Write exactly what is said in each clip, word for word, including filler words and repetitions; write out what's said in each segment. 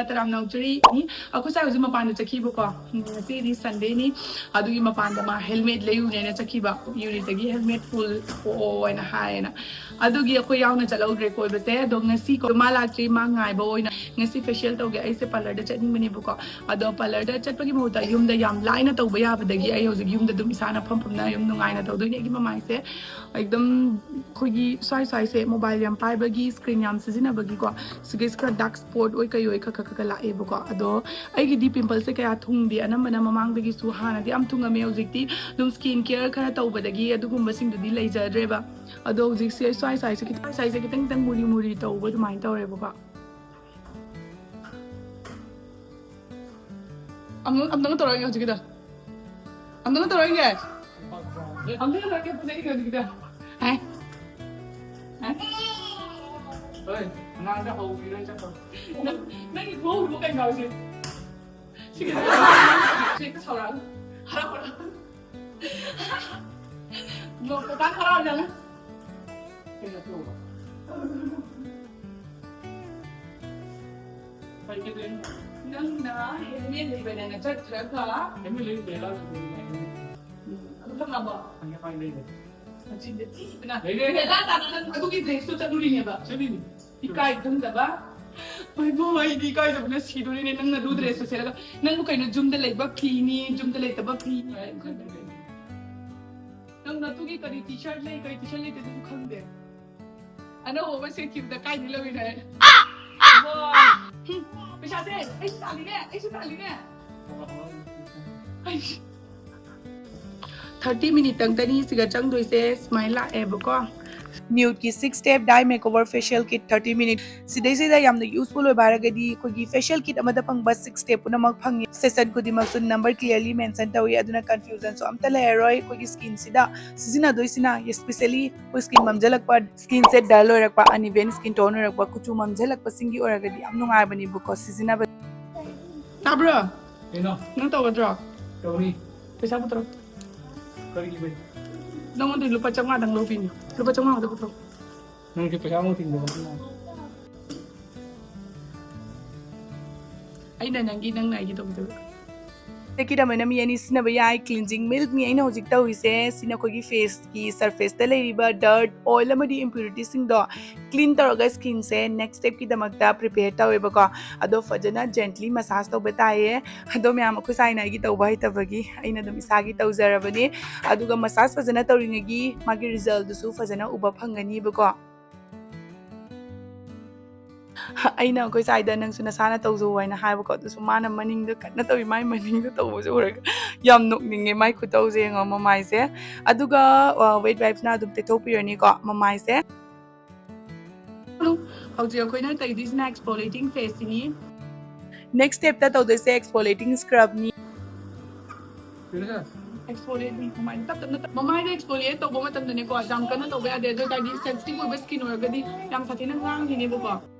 ꯇꯔꯥꯝ ꯅꯥꯎꯆꯔꯤ꯫ ꯑꯩꯈꯣꯏ ꯁꯥꯏ ꯍꯧꯖꯤꯛ ꯃꯄꯥꯟꯗ ꯆꯠꯈꯤꯕꯀꯣ꯫ ꯎꯝ, ꯉꯁꯤꯗꯤ Sunday ꯅꯤ꯫ ꯑꯗꯨꯒꯤ ꯃꯄꯥꯟꯗ ꯃꯥ helmet ꯂꯩꯔꯨꯅꯦꯅ ꯆꯠꯈꯤꯕ꯫ ꯌꯨꯔꯤꯗꯒꯤ helmet full ꯄꯣꯛꯑꯣ ꯍꯥꯏꯅ ꯍꯥꯏꯌꯦꯅ꯫ ꯑꯗꯨꯒꯤ ꯑꯩꯈꯣꯏ ꯌꯥꯎꯅ ꯆꯠꯍꯧꯗ꯭ꯔꯦ ꯀꯣꯏꯕꯁꯦ꯫ ꯑꯗꯣ ꯉꯁꯤ ꯀꯣ-, ꯃꯥ ꯂꯥꯛꯇ꯭ꯔꯤ, ꯃꯥ ꯉꯥꯏꯕ ꯑꯣꯏꯅ ꯉꯁꯤ facial ꯇꯧꯒꯦ꯫ ꯑꯩꯁꯦ parlour ꯗ ꯆꯠꯅꯤꯡꯕꯅꯦꯕꯀꯣ꯫ ꯑꯗꯣ parlour ꯗ ꯆꯠꯄꯒꯤ ꯃꯍꯨꯠꯇ ꯌꯨꯝꯗ ꯌꯥꯝ ꯂꯥꯏꯅ ꯇꯧꯕ ꯌꯥꯕꯗꯒꯤ ꯑꯩ ꯍꯧꯖꯤꯛ ꯌꯨꯝꯗ ꯑꯗꯨꯝ ꯏꯁꯥꯅ ꯐꯝ ꯐꯝꯅ ꯌꯥꯝ ꯅꯨꯡꯉꯥꯏꯅ ꯇꯧꯗꯣꯏꯅꯦ꯫ ꯑꯩꯒꯤ ꯃꯃꯥꯏꯁꯦ ꯑꯗꯨꯝ ꯑꯩꯈꯣꯏꯒꯤ ꯁ꯭ꯋꯥꯏ ꯁ꯭ꯋꯥꯏꯁꯦ mobile ꯌꯥꯝ ꯄꯥꯏꯕꯒꯤ, screen ꯌꯥꯝ ꯁꯤꯖꯤꯟꯅꯕꯒꯤꯀꯣ, ꯁꯤꯒꯤꯁꯦ ꯈꯔ dark spot ꯑꯣꯏ ꯀꯩ ꯑꯣꯏ ꯈꯔ ꯈꯔ ꯈꯔ ꯈꯔ ꯂꯥꯛꯑꯦꯕꯀꯣ꯫ ꯑꯗꯣ ꯑꯩꯒꯤꯗꯤ pimple ꯁꯦ ꯀꯌꯥ ꯊꯨꯡꯗꯦ꯫ ꯑꯅꯝꯕꯅ ꯃꯃꯥꯡꯗꯒꯤꯁꯨ ꯍꯥꯟꯅꯗꯤ ꯌꯥꯝ ꯊꯨꯡꯉꯝꯃꯦ꯫ ꯍꯧꯖꯤꯛꯇꯤ ꯑꯗꯨꯝ skin care ꯈꯔ ꯇꯧꯕꯗꯒꯤ ꯑꯗꯨꯒꯨꯝꯕꯁꯤꯡꯗꯨꯗꯤ ꯂꯩꯖꯗ꯭ꯔꯦꯕ꯫ ꯑꯗꯣ ꯍꯧꯖꯤꯛꯁꯦ ꯁ꯭ꯋꯥꯏ ꯁ꯭ꯋꯥꯏꯁꯦ ꯈꯤꯇꯪ, ꯁ꯭ꯋꯥꯏ ꯁ꯭ꯋꯥꯏꯁꯦ ꯈꯤꯇꯪ ꯈꯤꯇꯪ ꯃꯨꯔꯤ ꯃꯨꯔꯤ ꯇꯧꯕ ꯑꯗꯨꯃꯥꯏꯅ ꯇꯧꯔꯦꯕꯀꯣ꯫ ꯑꯃꯨꯛ, ꯑꯝꯇꯪ ꯇꯧꯔꯛꯑꯣꯅꯦ ꯍꯧꯖꯤꯛꯀꯤꯗꯣ꯫ ꯑꯝꯇꯪ ꯇꯧꯔꯛꯑꯣꯅꯦ꯫ ꯑꯝꯇꯪ ꯇꯧꯔꯛꯑꯣꯅꯦ ꯍꯧꯖꯤꯛꯀꯤꯗꯣ꯫ ꯍꯥꯏ꯫ ꯍꯥꯏ꯫ ꯍꯣꯏ, ꯑꯉꯥꯡꯗ ꯍꯧꯕꯤꯔꯣꯏ ꯆꯠꯈ꯭ꯔꯣ꯫ ꯅꯪ, ꯅꯪꯒꯤ ꯊꯣꯛꯎꯔꯤꯕ ꯀꯩꯅꯣ ꯍꯧꯖꯤꯛ? ꯁꯤꯒꯤ ꯁꯤ ꯍꯦꯛꯇ ꯁꯥꯎꯔꯛꯑꯅꯤ꯫ ꯍꯔꯥꯎ ꯍꯔꯥꯎ꯫ ꯅꯣꯛꯄ ꯀꯥꯟ ꯍꯔꯥꯎꯖꯅꯤ꯫ ꯀꯩꯅꯣ ꯇꯧꯕ꯫ ꯀꯩ ꯀꯩ ꯂꯩꯅꯣ? ꯅꯪꯅ ꯍꯦꯜꯃꯦꯠ ꯂꯩꯕꯅꯦꯅ ꯆꯠꯈ꯭ꯔꯒ꯫ ꯍꯦꯜꯃꯦꯠ ꯂꯩꯕ ꯂꯩꯔ ꯂꯩꯔ ꯂꯩꯔ꯫ ꯎꯝ, ꯑꯗꯨ ꯈꯪꯉꯕꯣ? ꯈꯪꯉꯦ, ꯈꯪꯉꯦ, ꯂꯩꯔꯦ꯫ ꯃꯆꯤꯟꯗꯣ ꯊꯤꯕꯅ꯫ ꯂꯩꯔꯦ꯫ ꯍꯦꯜꯃꯦꯠ ꯂꯥꯛꯑꯀꯥꯟꯗ ꯅꯪ ꯑꯗꯨꯒꯤ dress ꯇꯣ ꯆꯠꯂꯨꯔꯤꯅꯦꯕ꯫ ꯆꯠꯂꯤꯅꯤ꯫ ꯏꯀꯥꯏ ꯈꯪꯗꯕ꯫ ꯍꯣꯏ, ꯃꯣ, ꯑꯩꯗꯤ ꯏꯀꯥꯏꯖꯕꯅ ꯁꯤꯗꯣꯔꯤꯅꯦ, ꯅꯪꯅ ꯑꯗꯨ dress ꯇꯣ ꯁꯦꯠꯂꯒ꯫ ꯅꯪꯕꯨ ꯀꯩꯅꯣ, ꯌꯨꯝꯗ ꯂꯩꯕ ꯐꯤꯅꯤ, ꯌꯨꯝꯗ ꯂꯩꯇꯕ ꯐꯤꯅꯤ ꯍꯥꯏꯅ ꯈꯟꯗꯣꯏꯅꯦ꯫ ꯅꯪ ꯅꯇꯨꯒꯤ ꯀꯔꯤ T-shirt ꯂꯩ, ꯀꯔꯤ T-shirt ꯂꯩꯇꯦ, ꯑꯗꯨꯁꯨ ꯈꯪꯗꯦ꯫ ꯑꯅꯧꯕ ꯑꯃ ꯁꯦꯠꯈꯤꯕꯗ ꯀꯥꯏꯗꯩ ꯂꯧꯔꯤꯅꯣ ꯍꯥꯏ꯫ ꯋꯥ꯫ ꯄꯩꯁꯥꯁꯦ ꯑꯩꯁꯨ ꯇꯥꯜꯂꯤꯅꯦ, ꯑꯩꯁꯨ ꯇꯥꯜꯂꯤꯅꯦ꯫ ꯑꯩꯁ꯫ Thirty minute ꯇꯪ ꯇꯅꯤ ꯁꯤꯒ ꯆꯪꯗꯣꯏꯁꯦ, ꯁꯨꯃꯥꯏꯅ ꯂꯥꯛꯑꯦꯕꯀꯣ꯫ Nude ꯀꯤ six step dye makeover facial kit thirty minute꯫ ꯁꯤꯗꯩꯁꯤꯗ ꯌꯥꯝꯅ useful ꯑꯣꯏꯕ ꯍꯥꯏꯔꯒꯗꯤ ꯑꯩꯈꯣꯏꯒꯤ facial kit ꯑꯃꯗ ꯐꯪꯕ six step ꯄꯨꯝꯅꯃꯛ ꯐꯪꯉꯤ꯫ Session ꯈꯨꯗꯤꯡꯃꯛꯁꯨ number clearly mention ꯇꯧꯏ, ꯑꯗꯨꯅ confusion ꯁꯨ ꯑꯝꯇ ꯂꯩꯔꯔꯣꯏ꯫ ꯑꯩꯈꯣꯏꯒꯤ skin ꯁꯤꯗ ꯁꯤꯖꯤꯟꯅꯗꯣꯏꯁꯤꯅ especially ꯑꯩꯈꯣꯏ skin ꯃꯝꯖꯜꯂꯛꯄ, skin ꯁꯦ dull ꯑꯣꯏꯔꯛꯄ, uneven skin tone ꯑꯣꯏꯔꯛꯄ, ꯀꯨꯆꯨ ꯃꯝꯖꯜꯂꯛꯄꯁꯤꯡꯒꯤ ꯑꯣꯏꯔꯒꯗꯤ ꯌꯥꯝ ꯅꯨꯡꯉꯥꯏꯕꯅꯦꯕꯀꯣ ꯁꯤꯖꯤꯟꯅꯕ꯫ ꯇꯥꯕ꯭ꯔꯣ? ꯀꯩꯅꯣ? ꯅꯪ ꯇꯧꯒꯗ꯭ꯔꯣ? ꯇꯧꯅꯤ꯫ ꯄꯩꯁꯥ ꯄꯨꯊꯣꯔꯛꯑꯣ꯫ ꯀꯔꯤꯒꯤ ꯄꯩꯁꯥ? ꯅꯪꯉꯣꯟꯗ ꯂꯨꯄꯥ ꯆꯥꯝꯃꯉꯥꯗꯪ ꯂꯧꯕꯤꯅꯤ꯫ ꯂꯨꯄꯥ ꯆꯥꯝꯃꯉꯥ ꯈꯛꯇ ꯄꯨꯊꯣꯔꯛꯑꯣ꯫ ꯅꯪꯁꯦ ꯄꯩꯁꯥ ꯑꯃꯨꯛ ꯇꯤꯡꯗꯕ꯫ ꯑꯩꯅ ꯅꯪꯒꯤ, ꯅꯪꯅ ꯑꯩꯒꯤ ꯇꯧꯕꯤꯗꯣꯏꯕ꯫ ꯁꯤꯗꯒꯤꯗꯃꯥꯏꯅ ꯃꯤ ꯑꯅꯤ ꯁꯤꯖꯤꯟꯅꯕ ꯌꯥꯏ꯫ Cleansing milkꯅꯤ ꯑꯩꯅ ꯍꯧꯖꯤꯛ ꯇꯧꯔꯤꯁꯦ꯫ ꯁꯤꯅ ꯑꯩꯈꯣꯏꯒꯤ faceꯀꯤ surfaceꯇ ꯂꯩꯔꯤꯕ dirt, oil ꯑꯃꯗꯤ impurityꯁꯤꯡꯗꯣ clean ꯇꯧꯔꯒ skinꯁꯦ next stepꯀꯤꯗꯃꯛꯇ prepare ꯇꯧꯋꯦꯕꯀꯣ꯫ ꯑꯗꯣ ꯐꯖꯅ gently massage ꯇꯧꯕ ꯇꯥꯏꯌꯦ꯫ ꯑꯗꯣ ꯃꯌꯥꯝ, ꯑꯩꯈꯣꯏ ꯁꯥꯏꯅ ꯑꯩꯒꯤ ꯇꯧꯕ ꯍꯩꯇꯕꯒꯤ ꯑꯩꯅ ꯑꯗꯨꯝ ꯏꯁꯥꯒꯤ ꯇꯧꯖꯔꯕꯅꯤ꯫ ꯑꯗꯨꯒ massage ꯐꯖꯅ ꯇꯧꯔꯤꯉꯩꯒꯤ ꯃꯥꯒꯤ resultꯗꯨꯁꯨ ꯐꯖꯅ ꯎꯕ ꯐꯪꯒꯅꯤꯕꯀꯣ꯫ ꯑꯩꯅ ꯑꯩꯈꯣꯏ ꯁꯥꯏꯗ "ꯅꯪꯁꯨ ꯅꯁꯥꯅ ꯇꯧꯖꯧ" ꯍꯥꯏꯅ ꯍꯥꯏꯕꯀꯣ꯫ ꯑꯗꯨꯁꯨ ꯃꯥꯅ ꯃꯅꯤꯡꯗ ꯀꯟꯅ ꯇꯧꯏ, ꯃꯥꯏ ꯃꯅꯤꯡꯗ ꯇꯧꯕꯁꯦ ꯎꯔꯒ ꯌꯥꯝ ꯅꯣꯛꯅꯤꯡꯉꯦ꯫ ꯃꯥꯏ ꯈꯨꯇꯧꯁꯦ ꯌꯦꯡꯉꯣ, ꯃꯃꯥꯏꯁꯦ꯫ ꯑꯗꯨꯒ, ꯑ, wet wipeꯅ ꯑꯗꯨꯝ ꯇꯩꯊꯣꯛꯄꯤꯔꯅꯤꯀꯣ ꯃꯃꯥꯏꯁꯦ꯫ ꯍꯧꯖꯤꯛ ꯑꯩꯈꯣꯏꯅ ꯇꯩꯗꯣꯏꯁꯤꯅ exfoliating faceꯁꯤꯅꯤ꯫ Next stepꯇ ꯇꯧꯗꯣꯏꯁꯦ exfoliating scrubꯅꯤ꯫ Exfoliate ꯀꯃꯥꯏꯅ ꯇꯞ ꯇꯞꯅ ꯇꯞ-, ꯃꯃꯥꯏꯗ exfoliate ꯇꯧꯕ ꯃꯇꯝꯗꯅꯦꯀꯣ, ꯌꯥꯝ ꯀꯟꯅ ꯇꯧꯕ ꯌꯥꯗꯦ꯫ ꯑꯗꯨ ꯑꯣꯏ ꯇꯥꯔꯗꯤ sensitive ꯑꯣꯏꯕ skin ꯑꯣꯏꯔꯒꯗꯤ ꯌꯥꯝ ꯁꯥꯊꯤꯅ ꯉꯥꯡꯈꯤꯅꯦꯕꯀꯣ꯫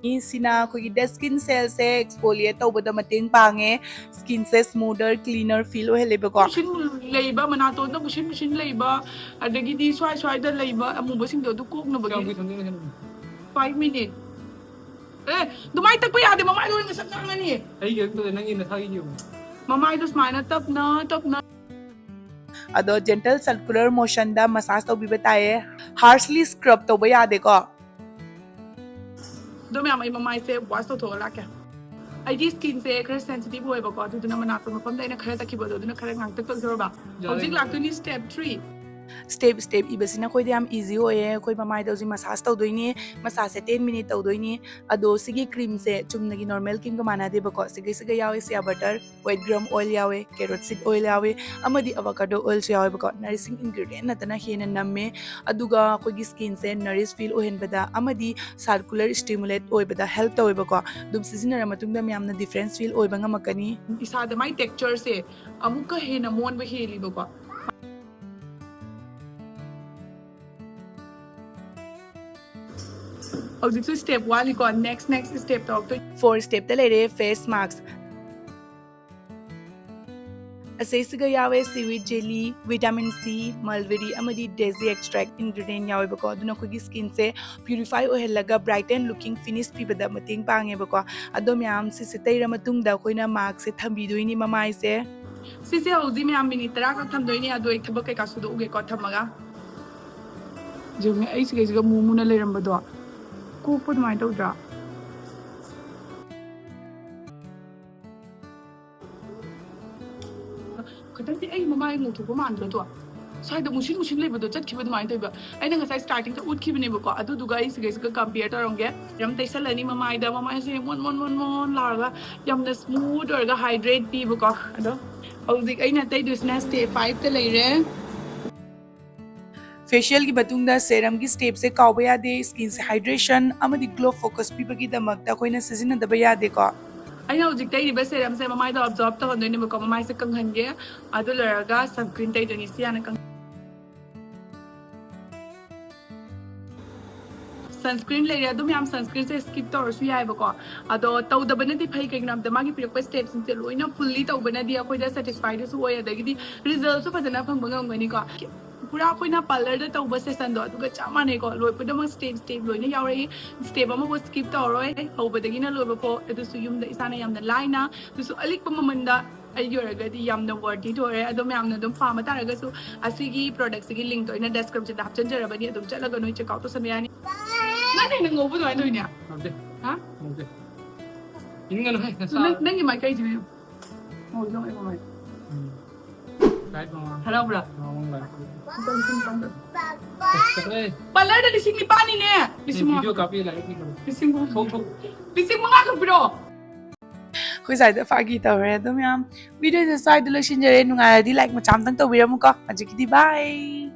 ꯁꯤꯅ ꯑꯩꯈꯣꯏꯒꯤ dead skin cellꯁꯦ exfoliate ꯇꯧꯕꯗ ꯃꯇꯦꯡ ꯄꯥꯡꯉꯦ꯫ Skinꯁꯦ smoother, cleaner feel ꯑꯣꯏꯍꯜꯂꯦꯕꯀꯣ꯫ ꯃꯨꯁꯤꯟ ꯂꯩꯕ, ꯃꯅꯥꯇꯣꯟꯗ ꯃꯨꯁꯤꯟ ꯃꯨꯁꯤꯟ ꯂꯩꯕ, ꯑꯗꯒꯤꯗꯤ ꯁ꯭ꯋꯥꯏ ꯁ꯭ꯋꯥꯏꯗ ꯂꯩꯕ ꯑꯃꯨꯕꯁꯤꯡꯗꯣ ꯑꯗꯨ ꯀꯣꯛꯅꯕꯒꯤ꯫ ꯀꯌꯥꯝ ꯀꯨꯏ ꯊꯝꯗꯣꯏꯅꯣ ꯍꯦꯟꯅ? Five minute꯫ ꯑꯦ, ꯑꯗꯨꯃꯥꯏꯅ ꯇꯛꯄ ꯌꯥꯗꯦ, ꯃꯃꯥꯏ ꯂꯣꯏꯅ ꯁꯛ ꯉꯥꯡꯉꯅꯤ꯫ ꯑꯩꯒꯤ ꯑꯗꯨꯝ ꯇꯧꯗꯦ, ꯅꯪꯒꯤ ꯅꯁꯥꯒꯤ ꯌꯦꯡꯉꯣ꯫ ꯃꯃꯥꯏꯗꯣ ꯁꯨꯃꯥꯏꯅ ꯇꯞꯅ ꯇꯞꯅ꯫ ꯑꯗꯣ gentle circular motionꯗ massage ꯇꯧꯕꯤꯕ ꯇꯥꯏꯌꯦ꯫ Harshly scrub ꯇꯧꯕ ꯌꯥꯗꯦꯀꯣ꯫ ꯑꯗꯣ ꯃꯌꯥꯝ, ꯑꯩ ꯃꯃꯥꯏꯁꯦ wash ꯇꯧꯊꯣꯛꯑ ꯂꯥꯛꯀꯦ꯫ ꯑꯩꯒꯤ skinꯁꯦ ꯈꯔ sensitive ꯑꯣꯏꯌꯦꯕꯀꯣ, ꯑꯗꯨꯗꯨꯅ ꯃꯅꯥꯛꯇ ꯃꯐꯝꯗ ꯑꯩꯅ ꯈꯔ ꯇꯛꯈꯤꯕꯗꯣ, ꯑꯗꯨꯅ ꯈꯔ ꯉꯥꯡꯇꯛ ꯇꯧꯖꯔꯕ꯫ ꯌꯥꯔꯦ꯫ ꯍꯧꯖꯤꯛ ꯂꯥꯛꯇꯣꯏꯅꯤ step three꯫ Step step ꯏꯕꯁꯤꯅ ꯑꯩꯈꯣꯏꯗ ꯌꯥꯝ easy ꯑꯣꯏꯌꯦ꯫ ꯑꯩꯈꯣꯏ ꯃꯃꯥꯏꯗ ꯍꯧꯖꯤꯛ massage ꯇꯧꯗꯣꯏꯅꯤ꯫ Massageꯁꯦ ten minute ꯇꯧꯗꯣꯏꯅꯤ꯫ ꯑꯗꯣ ꯁꯤꯒꯤ creamꯁꯦ ꯆꯨꯝꯅꯒꯤ normal creamꯒ ꯃꯥꯟꯅꯗꯦꯕꯀꯣ꯫ ꯁꯤꯒꯩ ꯁꯤꯒ ꯌꯥꯎꯋꯦ shea butter, white gram oil ꯌꯥꯎꯋꯦ, carrot seed oil ꯌꯥꯎꯋꯦ, ꯑꯃꯗꯤ avocado oilꯁꯨ ꯌꯥꯎꯋꯦꯕꯀꯣ꯫ Nourishing ingredient ꯅꯠꯇꯅ ꯍꯦꯟꯅ ꯅꯝꯃꯦ꯫ ꯑꯗꯨꯒ ꯑꯩꯈꯣꯏꯒꯤ skinꯁꯦ nourish feel ꯑꯣꯏꯍꯟꯕꯗ ꯑꯃꯗꯤ circular stimulate ꯑꯣꯏꯕꯗ help ꯇꯧꯋꯦꯕꯀꯣ꯫ ꯑꯗꯨꯝ ꯁꯤꯖꯤꯟꯅꯔ ꯃꯇꯨꯡꯗ ꯃꯌꯥꯝꯅ difference feel ꯑꯣꯏꯕ ꯉꯝꯃꯛꯀꯅꯤ꯫ ꯏꯁꯥꯗ ꯃꯥꯏ textureꯁꯦ ꯑꯃꯨꯛꯀ ꯍꯦꯟꯅ ꯃꯣꯟꯕ ꯍꯦꯜꯂꯤꯕꯀꯣ꯫ ꯍꯧꯖꯤꯛꯁꯨ step ꯋꯥꯠꯂꯤꯀꯣ꯫ Next, next step ꯇꯧꯔꯛꯇꯣꯏ꯫ Four stepꯇ ꯂꯩꯔꯦ face mask꯫ ꯑꯁꯤꯁꯤꯒ ꯌꯥꯎꯋꯦ seaweed jelly, vitamin C, mulberry ꯑꯃꯗꯤ daisy extract ingredient ꯌꯥꯎꯋꯦꯕꯀꯣ꯫ ꯑꯗꯨꯅ ꯑꯩꯈꯣꯏꯒꯤ skinꯁꯦ purify ꯑꯣꯏꯍꯜꯂꯒ bright and looking finish ꯄꯤꯕꯗ ꯃꯇꯦꯡ ꯄꯥꯡꯉꯦꯕꯀꯣ꯫ ꯑꯗꯣ ꯃꯌꯥꯝ ꯁꯤꯁꯦ ꯇꯩꯔ ꯃꯇꯨꯡꯗ ꯑꯩꯈꯣꯏꯅ maskꯁꯦ ꯊꯝꯕꯤꯗꯣꯏꯅꯤ ꯃꯃꯥꯏꯁꯦ꯫ ꯁꯤꯁꯦ ꯍꯧꯖꯤꯛ ꯃꯌꯥꯝ minute ꯇꯔꯥ ꯈꯛ ꯊꯝꯗꯣꯏꯅꯤ꯫ ꯑꯗꯣ ꯑꯩ ꯊꯕꯛ ꯀꯩꯀꯥ ꯁꯨꯗꯣꯛꯎꯒꯦꯀꯣ ꯊꯝꯃꯒ꯫ ꯌꯦꯡꯉꯦ ꯑꯩ ꯁꯤꯈꯩꯁꯤꯒ ꯃꯨ ꯃꯨꯅ ꯂꯩꯔꯝꯕꯗꯣ꯫ ꯀꯣꯛꯄ ꯑꯗꯨꯃꯥꯏꯅ ꯇꯧꯗ꯭ꯔꯥ? ꯈꯤꯇꯪꯗꯤ ꯑꯩ ꯃꯃꯥꯏ ꯉꯧꯊꯣꯛꯄ ꯃꯥꯟꯗ꯭ꯔꯗꯣ? ꯁ꯭ꯋꯥꯏꯗ ꯃꯨꯁꯤꯟ ꯃꯨꯁꯤꯟ ꯂꯩꯕꯗꯣ ꯆꯠꯈꯤꯕ ꯑꯗꯨꯃꯥꯏꯅ ꯇꯧꯕ꯫ ꯑꯩꯅ ꯉꯁꯥꯏ startingꯗ ꯎꯠꯈꯤꯕꯅꯦꯕꯀꯣ, ꯑꯗꯨꯗꯨꯒ ꯑꯩ ꯁꯤꯒꯩꯁꯤꯒ compare ꯇꯧꯔꯝꯒꯦ꯫ Serum ꯇꯩꯁꯜꯂꯅꯤ ꯃꯃꯥꯏꯗ, ꯃꯃꯥꯏꯁꯦ ꯃꯣꯟ ꯃꯣꯟ ꯃꯣꯟ ꯃꯣꯟ ꯂꯥꯎꯔꯒ ꯌꯥꯝꯅ smooth ꯑꯣꯏꯔꯒ hydrate ꯄꯤꯕꯀꯣ꯫ ꯑꯗꯣ ꯍꯧꯖꯤꯛ ꯑꯩꯅ ꯇꯩꯗꯣꯏꯁꯤꯅ step fiveꯇ ꯂꯩꯔꯦ꯫ Facialꯒꯤ ꯃꯇꯨꯡꯗ serumꯒꯤ stepꯁꯦ ꯀꯥꯎꯕ ꯌꯥꯗꯦ꯫ Skinꯁꯦ hydration ꯑꯃꯗꯤ glow focus ꯄꯤꯕꯒꯤꯗꯃꯛꯇ ꯑꯩꯈꯣꯏꯅ ꯁꯤꯖꯤꯟꯅꯗꯕ ꯌꯥꯗꯦꯀꯣ꯫ ꯑꯩꯅ ꯍꯧꯖꯤꯛ ꯇꯩꯔꯤꯕ serumꯁꯦ ꯃꯃꯥꯏꯗ absorb ꯇꯧꯍꯟꯗꯣꯏꯅꯦꯕꯀꯣ꯫ ꯃꯃꯥꯏꯁꯦ ꯀꯪꯍꯟꯒꯦ꯫ ꯑꯗꯨ ꯂꯣꯏꯔꯒ sunscreen ꯇꯩꯗꯣꯏꯅꯤ꯫ ꯁꯤ ꯍꯥꯟꯅ ꯀꯪ- Sunscreen ꯂꯩꯔꯦ꯫ ꯑꯗꯨ ꯃꯌꯥꯝ sunscreenꯁꯦ skip ꯇꯧꯔꯁꯨ ꯌꯥꯏꯕꯀꯣ꯫ ꯑꯗꯣ ꯇꯧꯗꯕꯅꯗꯤ ꯐꯩ꯫ ꯀꯩꯒꯤꯅꯣ ꯍꯥꯏꯕꯗ ꯃꯥꯒꯤ ꯄꯤꯔꯛꯄ stepꯁꯤꯡꯁꯦ ꯂꯣꯏꯅ fully ꯇꯧꯕꯅꯗꯤ ꯑꯩꯈꯣꯏꯗ satisfyꯗꯁꯨ ꯑꯣꯏ, ꯑꯗꯒꯤꯗꯤ resultꯁꯨ ꯐꯖꯅ ꯐꯪꯕ ꯉꯝꯒꯅꯤꯀꯣ꯫ ꯄꯨꯔꯥ ꯑꯩꯈꯣꯏꯅ parlourꯗ ꯇꯧꯕ sessionꯗꯣ ꯑꯗꯨꯒ ꯆꯞ ꯃꯥꯟꯅꯩꯀꯣ꯫ ꯂꯣꯏꯕꯗꯃꯛ step step ꯂꯣꯏꯅ ꯌꯥꯎꯔꯛꯏ꯫ Step ꯑꯃꯐꯥꯎ skip ꯇꯧꯔꯣꯏ꯫ ꯍꯧꯕꯗꯒꯤꯅ ꯂꯣꯏꯕ ꯐꯥꯎ꯫ ꯑꯗꯨꯁꯨ ꯌꯨꯝꯗ ꯏꯁꯥꯅ ꯌꯥꯝꯅ ꯂꯥꯏꯅ, ꯑꯗꯨꯁꯨ ꯑꯂꯤꯛꯄ ꯃꯃꯜꯗ ꯑꯩꯒꯤ ꯑꯣꯏꯔꯒꯗꯤ ꯌꯥꯝꯅ worthy ꯑꯣꯏꯔꯦ꯫ ꯑꯗꯣ ꯃꯌꯥꯝꯅ ꯑꯗꯨꯝ ꯄꯥꯝꯕ ꯇꯥꯔꯒꯁꯨ ꯑꯁꯤꯒꯤ productꯁꯤꯒꯤ linkꯇꯣ ꯑꯩꯅ descriptionꯗ ꯍꯥꯞꯆꯤꯟꯖꯔꯕꯅꯤ꯫ ꯑꯗꯨꯝ ꯆꯠꯂꯒ ꯅꯣꯏ check out ꯇꯧꯁꯟꯕ ꯌꯥꯅꯤ꯫ ꯅꯪ ꯍꯦꯟꯅ ꯉꯧꯕ ꯑꯗꯨꯃꯥꯏꯅ ꯇꯧꯏꯅꯦ꯫ ꯉꯧꯗꯦ꯫ ꯍꯥ? ꯉꯧꯗꯦ꯫ ꯏꯪꯒꯅꯨꯍꯦ, ꯅꯁꯥ꯫ ꯅꯪ, ꯅꯪꯒꯤ ꯃꯥꯏꯀꯩꯁꯤꯅꯦ꯫ ꯉꯧꯗꯣ ꯑꯩ ꯃꯃꯥꯏ꯫ ꯎꯝ꯫ Right, ꯃꯃꯥ꯫ ꯍꯔꯥꯎꯕ꯭ꯔꯥ? ꯃꯃꯥ, ꯃꯃꯥ꯫ ꯂꯨꯄꯥ ꯂꯤꯁꯤꯡ ꯅꯤꯄꯥꯟꯗ꯫ ꯑꯁ, ꯆꯠꯂꯣꯍꯦ꯫ Parlourꯗ ꯂꯤꯁꯤꯡ ꯅꯤꯄꯥꯟꯅꯤꯅꯦ꯫ ꯂꯤꯁꯤꯡ ꯃꯉꯥ꯫ Video ꯀꯥꯞꯄꯤ, ꯂꯥꯏꯔꯤꯛ ꯏꯕ꯫ ꯂꯤꯁꯤꯡ ꯃꯉꯥ꯫ ꯊꯣꯛ, ꯊꯣꯛ꯫ ꯂꯤꯁꯤꯡ ꯃꯉꯥ ꯈꯛ ꯄꯤꯔꯛꯑꯣ꯫ ꯑꯩꯈꯣꯏ ꯁ꯭ꯋꯥꯏꯗ ꯐꯥꯒꯤ ꯇꯧꯔꯦ꯫ ꯑꯗꯣ ꯃꯌꯥꯝ, videoꯁꯦ ꯁ꯭ꯋꯥꯏꯗ ꯂꯣꯏꯁꯤꯟꯖꯔꯦ꯫ ꯅꯨꯡꯉꯥꯏꯔꯗꯤ like ꯃꯆꯥ ꯑꯝꯇꯪ ꯇꯧꯕꯤꯔꯝꯃꯨꯀꯣ꯫ ꯍꯧꯖꯤꯛꯀꯤꯗꯤ bye꯫